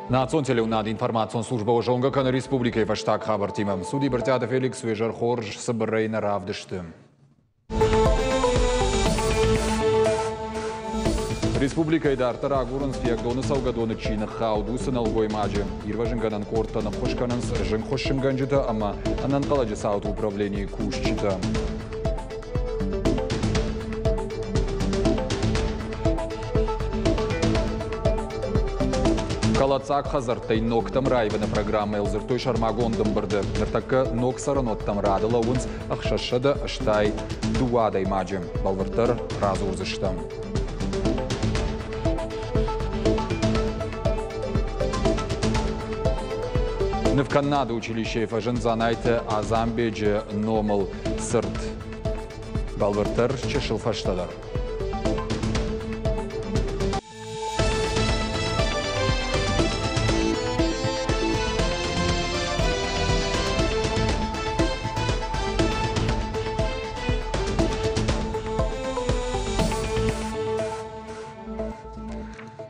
Национ телеуынынады информацион службӕ зонгӕ кӕны республикӕйы фӕстаг хабӕрттимӕ. Суди Брытъиаты Феликс уе зӕр хорз цыбырӕй нӕ равдысты. Республикӕйы дарддӕр агурынц Фиагдоны цӕугӕдоны чи ныххауд, уыцы нӕлгоймаджы. Ирвӕзынгӕнӕн къордтӕ ныххуыс кӕнынц зынгхуыссынгӕнджытӕ ӕмӕ ӕнӕнхъӕлӕджы цауты управленийы кусджытӕ. Кӕлӕддзаг хӕдзӕрттӕй ногтӕм раивыны программӕйыл дзырдтой сӕрмагонд ӕмбырды. Ныртӕккӕ ног цӕрӕнуӕттӕм рады лӕууынц 682 адӕймаджы. Бӕлвырддӕр радзурдзыстӕм. Нывкӕнынады училищейы фӕзынд Дзанайты Азамбеджы номыл цырт. Бӕлвырддӕр чысыл фӕстӕдӕр.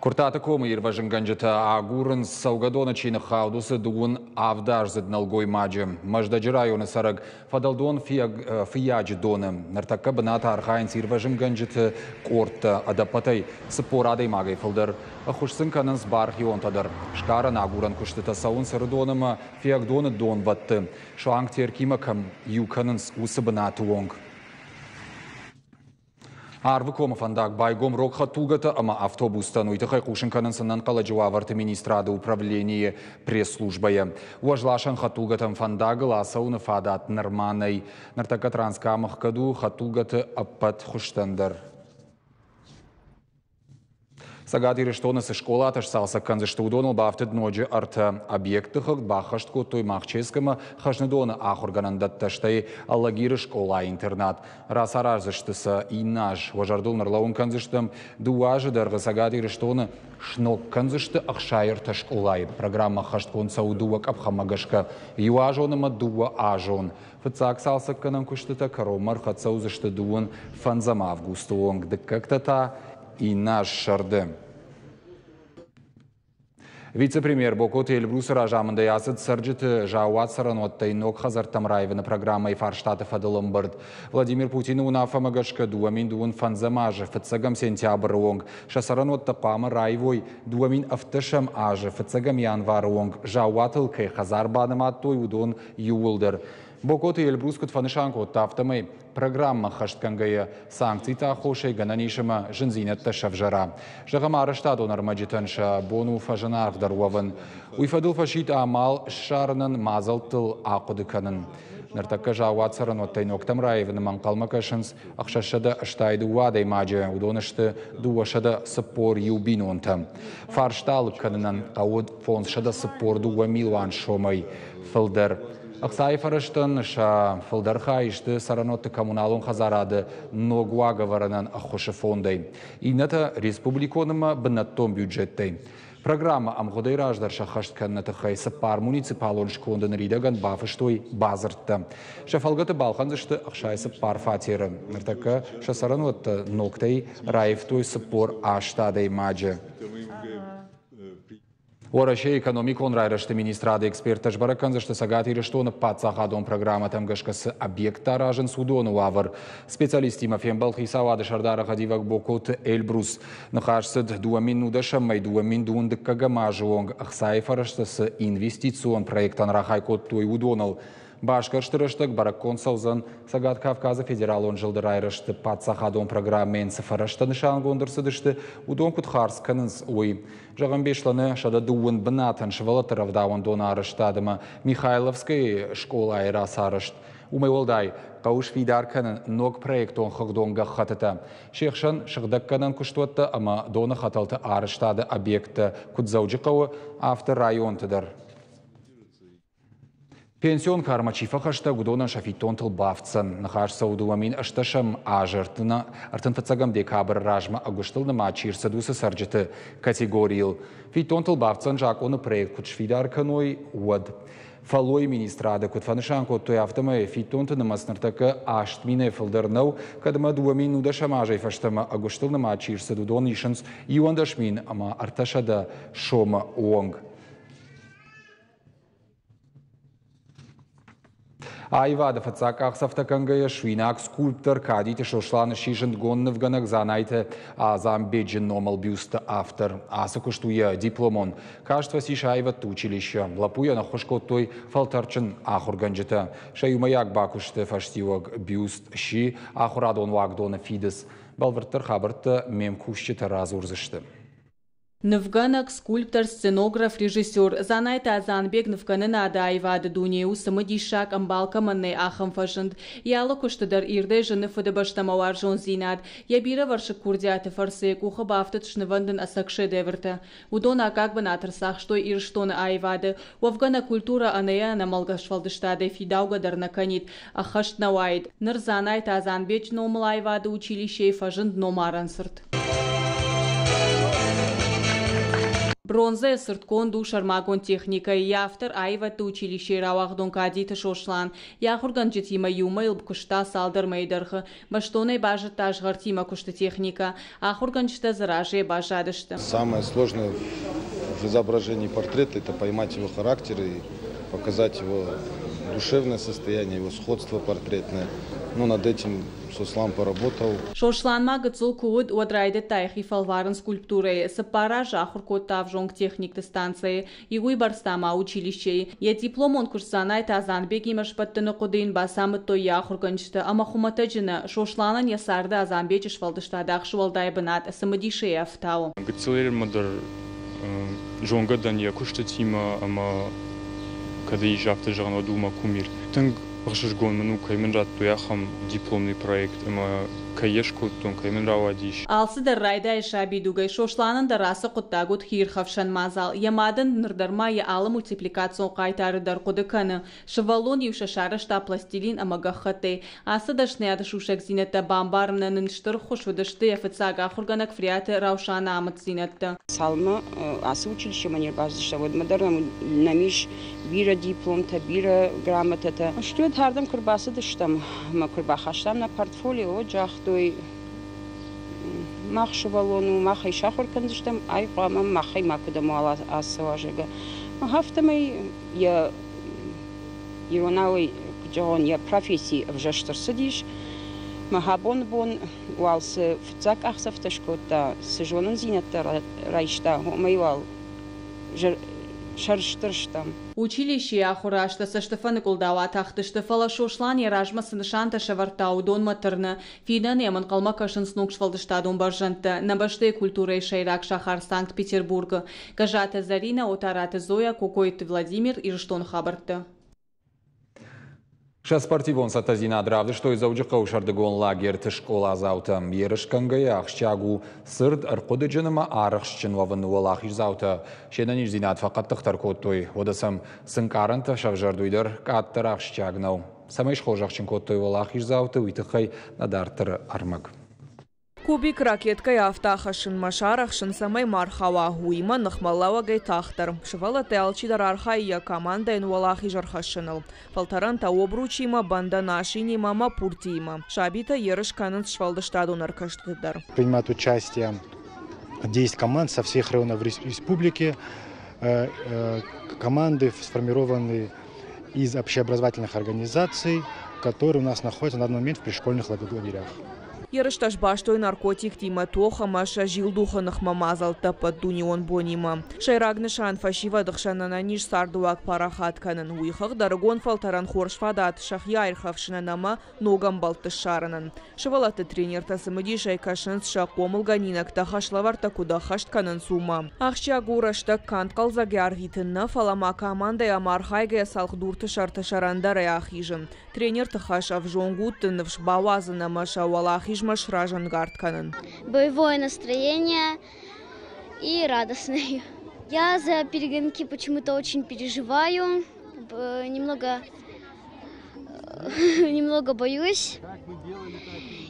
Куырттаты комы ирвӕзынгӕнджытӕ агурынц, цӕугӕдоны чи ныххауд, уыцы дыууын авдаздзыд нӕлгоймаджы. Мӕздӕджы районы цӕрӕг Фӕдӕлдон Фыййаджы доны ныртӕккӕ бынаты архайынц ирвӕзынгӕнджыты къордтӕ, ӕдӕппӕтӕй 40 адӕймагӕй фылдӕр. Ӕххуыс сын кӕнынц бархионтӕ дӕр. Сгарӕн-агурӕн куыстытӕ цӕуынц Ӕрыдон ӕмӕ Фиагдоны донвӕдты, суанг Теркимӕ кӕм иу кӕнынц, уыцы бынаты онг. Арвыкомы фӕндаг байгом рог хӕдтулгӕтӕ ӕмӕ автобустӕн. Уый тыххӕй хъусын кӕнынц ӕнӕнхъӕлӕджы уавӕрты министрады управленийы пресс-службӕйы. Уӕзласӕн хӕдтулгӕтӕм фӕндагыл ацӕуыны фадат нырма нӕй. Ныртӕккӕ Транскам ӕхгӕд у хӕдтулгӕты ӕппӕт хуызтӕн дӕр. Цӕгат Ирыстоны цы скъолатӕ сцалцӕг кӕндзысты, уыдоныл бафтыд ноджы ӕртӕ объекты хыгъд баххӕст кодтой Махческ ӕмӕ Хӕзныдоны ахуыргӕнӕндӕттӕ, стӕй Алагиры скъола-интернат. Рацараздзысты сӕ иннӕ аз. Уӕ зӕрдыл ныллӕууын кӕндзыстӕм, 2 азы дӕргъы Цӕгат Ирыстоны сног кӕндзысты 63 скъолайы. Программӕ ӕххӕстгонд цӕуы дыууӕ къӕпхӕнмӕ гӕсгӕ, иуазон ӕмӕ дыууӕазон. Фыццаг цалцӕггӕнӕн куыстытӕ кӕронмӕ ӕрхӕццӕ уыдзысты дыууын фӕндзӕм августы онг, дыккӕгтӕ та иннӕ аз сӕрды. Вице-премьер Бокоты Эльбрусы разамындӕй ацыд цӕрджыты заууат цӕрӕнуӕттӕй ног хӕдзӕрттӕм раивыны программӕйы фарстаты фӕдыл ӕмбырд. Владимир Путины уынаффӕмӕ гӕсгӕ 2025 азы фыццӕгӕм сентябры онг сӕ цӕрӕнуӕттӕ хъуамӕ раивой 2017 азы фыццӕгӕм январы онг заууатыл кӕй хӕдзар банымадтой, уыдон иууылдӕр. Бокоты Эльбрус куыд фӕнысан кодта, афтӕмӕй программӕ ӕххӕстгӕнгӕйӕ санкциты аххосӕй гӕнӕн ис ӕмӕ зындзинӕдтӕ сӕвзӕра. Зӕгъӕм, арӕзтадон ӕрмӕджытӕн сӕ бон у фӕзынаргъдӕр уӕвын. Уый фӕдыл фӕсидт амал ссарынӕн мадзӕлттыл ахъуыды кӕнын. Ныртӕккӕ заууат цӕрӕнуӕттӕй ногтӕм раивынмӕ ӕнхъӕлмӕ кӕсынц 682 адӕймаджы, уыдон сты 241 бинонтӕ. Фарста алыг кӕнынӕн хъӕуы 542 милуан сомӕй фылдӕр. Ӕхцайы фӕрӕзтӕн сӕ фылдӕр хай сты цӕрӕнуӕтты коммуналон хӕдзарады ног уагӕвӕрынӕн ӕххуысы фондӕй, иннӕтӕ республикон ӕмӕ бынӕттон бюджеттӕй. Программӕ ӕмгъуыдӕй раздӕр сӕххӕст кӕныны тыххӕй цыппар муниципалон сконды ныридӕгӕн бафыстой бадзырдтӕ. Сӕ фӕлгӕты балхӕндзысты 64 фатеры. Ныртӕккӕ сӕ цӕрӕнуӕттӕ ногтӕй раивтой 48 адӕймаджы. Уӕрӕсейы экономикон райрӕзты министрады эксперттӕ сбӕрӕг кӕндзысты Цӕгат Ирыстоны паддзахадон программӕтӕм гӕсгӕ цы объекттӕ аразынц, уыдоны уавӕр. Специалисттимӕ фембӕлд хицауады сӕрдары хӕдивӕг Бокоты Эльбрус. Ныхас цыд 2010-ӕй 2021 азы онг ӕхцайы фӕрӕзтӕ цы инвестицион проекттӕн рахай кодтой, уыдоныл. Басгӕрсты рӕстӕг бӕрӕггонд цӕудзӕн Цӕгат Кавказы федералон зылды райрӕзты паддзахадон программӕйӕн цы фӕрӕзтӕ нысангонд ӕрцыдысты, уыдон куыд хардз кӕнынц, уый. Зӕгъӕм, Беслӕны 130 бынатӕн сывӕллӕтты рӕвдауӕндоны арӕзтад ӕмӕ Михайловскӕйы скъолайы рацарӕзт. Уымӕй уӕлдай, хъӕуы сфидар кӕнын ног проектон хыгъдон гӕххӕттытӕ. Се хсӕн сыгъдӕггӕнӕн куыстуӕттӕ ӕмӕ доны хӕтӕлты арӕзтады объекттӕ куыд Дзӕуджыхъӕуы, афтӕ районты дӕр. Пенсион кармӕ чи фӕхӕстӕг, уыдонӕн сӕ фиддонтыл бафтдзӕн. Ныхас цӕуы 2018 азы 31 декабры размӕ ӕгуыстыл нымад чи рцыд, уыцы цӕрджыты категорийыл. Фиддонтыл бафтдзӕн закъоны проект куыд сфидар кӕной, уӕд. Фӕллойы министрады куыд фӕнысан кодтой, афтӕмӕй фиддонты нымӕц ныртӕккӕ 8 минӕй фылдӕр нӕу, кӕд ӕмӕ 2010 азӕй фӕстӕмӕ ӕгуыстыл нымад чи рцыд, уыдон исынц 11 мин ӕмӕ 300 сомы онг. Аивады фыццаг къахдзӕфтӕ кӕнгӕйӕ суинаг скульптор Кадиты Сослан сси зындгонд нывгӕнӕг Дзанайты Азамбеджы номыл бюсты автор. Ацы куыст у йӕ дипломон. Каст фӕцис аивӕдты училище. Лӕппуйӕн ӕххуыс кодтой фӕлтӕрдджын ахуыргӕнджытӕ. Сӕ иумӕйаг бакуысты фӕстиуӕг бюст сси ахуырадон уагдоны фидыц. Бӕлвырддӕр хабӕрттӕ ме мкусджытӕ радзурдзысты. Нывгӕнӕг, скульптор, сценограф, режиссер Дзанайты Азанбег нывкӕнынады аивады дунейы у цымыдисаг, ӕмбал кӕмӕн нӕй, ахӕм фӕзынд. Йӕ алы куысты дӕр ирдӕй зыны фыдыбӕстӕмӕ уарзондзинад. Йӕ бирӕвӕрсыг курдиаты фӕрцы йӕ къухы бафтыд снывӕндын ӕцӕг шедевртӕ. Уыдон аккаг бынат ӕрцахстой Ирыстоны аивады. Уӕвгӕ нӕ культурӕ ӕнӕ йӕ ӕнӕмӕлгӕ сфӕлдыстадӕй фидаугӕ дӕр нӕ кӕнид, ӕххӕст нӕ уаид. Ныр Дзанайты Азанбеджы номыл аивады училищейы фӕзынд номарӕн цырт. Бронзӕйы цыртгонд у сӕрмагонд техникӕйы, йӕ автор аивӕдты училищейы рауагъдон Кадиты Сослан. Йӕ ахуыргӕнджытимӕ иумӕ йыл куыста цалдӕр мӕйы дӕргъы. Бӕстонӕй базыдта згъӕртимӕ куысты техникӕ. Ахуыргӕнджытӕ дзы разыйӕ баззадысты. Самое сложное в изображении портрета – это поймать его характер и показать его душевное состояние, его сходство портретное. Ну, над этим Сослан поработал. Сослан ма гыццыл куы уыд, уӕд райдыдта йӕхи фӕлварын скульптурӕйы. Цыппар азы ахуыр кодта ӕвзонг техникты станцӕйы, иуыйбӕрц та ма училищейы. Йӕ дипломон куыст Дзанайты Азанбегимӕ сбӕттыны хъуыды йын бацамыдтой йӕ ахуыргӕнджытӕ ӕмӕ хуымӕтӕджы нӕ, Сосланӕн йӕ царды Азанбеджы сфӕлдыстад ахсы уӕлдай бынат, цымыдисӕй ӕфтауы. Гыццыл ерынмӕ дӕр зонгӕ дӕн йӕ куыстытимӕ ӕмӕ кӕд ис афтӕ зӕгъӕн, уӕд у мӕ кумир. Тынг ӕхсызгон мын у, кӕй мын радтой ахӕм дипломный проект ӕмӕ кӕй йӕ скодтон, кӕй мын рауадис. Алцыдӕр райдайы сабидугӕй. Сосланӕн дӕр ацы хъуыддаг уыд хиирхӕфсӕн мадзал. Йӕ мад ын ныр дӕр ма йӕ алы мультипликацион хъайтары дӕр хъуыды кӕны. Сывӕллон-иу сӕ сарӕзта пластилин ӕмӕ гӕххӕттӕй. Ацы дӕсныйады сусӕгдзинӕдтӕ бамбарынӕн ын стыр ӕххуыс уыдысты йӕ фыццаг ахуыргӕнӕг Фриаты Раушаны амынддзинӕдтӕ. Цалынмӕ ацы училищемӕ не рбацыдыстӕм, уӕдмӕ дӕр нӕм ис бирӕ дипломтӕ, бирӕ грамотӕтӕ. Стӕй ардӕм куы рбацыдыстӕм ӕмӕ куы рбахастам нӕ портфолио, уӕд загътой, мах сывӕллон у, мах ӕй сахуыр кӕндзыстӕм, ай хъуамӕ махӕй макуыдӕмуал ацӕуа, зӕгъгӕ. Афтӕмӕй йӕ иронау куыд зӕгъон, йӕ професси ӕвзӕрст ӕрцыдис. Мӕ абоны бон уал цы фыццаг къахдзӕфтӕ скодта, цы зонындзинӕдтӕ райста, уымӕй уал сӕрыстыр стӕм. Училищейы ахуыры азтӕ цӕстыфӕныкъуылдау атахтысты, фӕлӕ Сослан йӕ размӕ цы нысантӕ сӕвӕрдта, уыдонмӕ тырны. Фидӕны йӕм ӕнхъӕлмӕ кӕсынц ног сфӕлдыстадон бӕрзӕндтӕ нӕ бӕстӕйы культурӕйы сӕйраг сахар Санкт-Петербургы. Гӕззаты Зӕринӕ, Отараты Зоя, Кокойты Владимир, Ирыстоны хабӕрттӕ. Сӕ спортивон цӕттӕдзинад равдыстой Дзӕуджыхъӕуы сӕрдыгон лагерты скъоладзаутӕ. Ерысгӕнгӕйӕ ахсджиаг у цырд, ӕрхъуыдыджын ӕмӕ арӕхстджын уӕвын. Уӕлахиздзаутӕ се нӕниздзинад фӕхъӕддыхдӕр кодтой. Уӕдӕ сӕм цы ӕнкъарӕнтӕ сӕвзӕрд, уый дӕр къаддӕр ахсджиаг нӕу. Цӕмӕй схорзӕхджын кодтой уӕлахиздзауты, уый тыххӕй нӕ дарддӕры ӕрмӕг. Кубик ракеткӕйӕ афтӕ ахӕссынмӕ сарӕхсын, цӕмӕй ма рхауа, уыимӕ ныхмӕлӕууӕгӕй тагъддӕр. Сывӕллӕттӕй алчидӕр архайы йӕ командӕйӕн уӕлахиз ӕрхӕссыныл. Фӕлтӕрӕнтӕ обручимӕ, бӕндӕн асинимӕ ӕмӕ пуртиимӕ. Сабитӕ ерыс кӕнынц сфӕлдыстадон ӕркӕстыты дӕр. Принимают участие 10 команд со всех районов республики. Команды сформированы из общеобразовательных организаций, которые у нас находятся на данный момент в пришкольных лагерях. Ерыстӕ сбастой наркотиктимӕ тох ӕмӕ сӕ зилдухы ныхмӕ мадзӕлттӕ ӕппӕтдунеон бонимӕ. Сӕйраг нысан фӕсивӕды хсӕн ӕнӕниз цардыуаг парахат кӕнын, уый хыгъд ӕрыгон фӕлтӕрӕн хорз фадат сӕхи аирхӕфсынӕн ӕмӕ ног ӕмбӕлтты ссарынӕн. Сывӕллӕтты тренертӕ цымыдисӕй кӕсынц сӕ хъомылгӕнинӕгтӕ хӕслӕвӕрдтӕ куыд ӕххӕст кӕнынц, уымӕ. Ахсджиаг у рӕстӕг канд хъӕлдзӕгӕй арвитын нӕ, фӕлӕ ма командӕйы ӕмархайгӕйӕ цӕлхдурты сӕрты сӕрӕндӕрӕй ахизын. Тренерты хӕс ӕвзонг удты ныфс бауадзын ӕмӕ сӕ уӕлахизмӕ сразӕнгард кӕнын. Боевое настроение и радостное. Я за перегонки почему-то очень переживаю, немного, немного боюсь.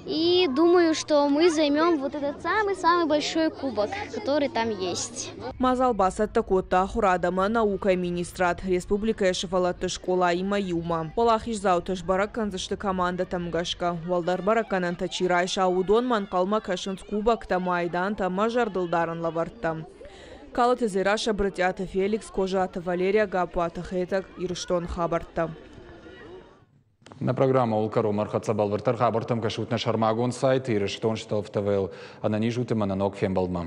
И думаю, что мы займем вот этот самый-самый большой кубок, который там есть. Мадзал бацӕттӕ кодта ахуырад ӕмӕ наукӕйы министрад республикӕйы сывӕллӕтты скъолаимӕ иумӕ. Уӕлахиздзаутӕ сбӕрӕг кӕндзысты командӕтӕм гӕсгӕ. Уӕлдӕр бӕрӕггӕнӕнтӕ чи райса, уыдонмӕ ӕнхъӕлмӕ кӕсынц кубоктӕ, майдантӕ ӕмӕ зӕрдылдарӕн лӕвӕрттӕ. Калоты Дзерассӕ, Брытъиаты Феликс, Козаты Валерия, Гаппуаты Хетӕг, Ирыстоны хабӕрттӕ. Нӕ программӕ ууыл кӕронмӕ ӕрхӕццӕ. Бӕлвырддӕр хабӕрттӕм кӕсут нӕ сӕрмагонд сайт Ирыстон ТВ-ыл. Ӕнӕниз ут ӕмӕ нӕ ног фембӕлдмӕ.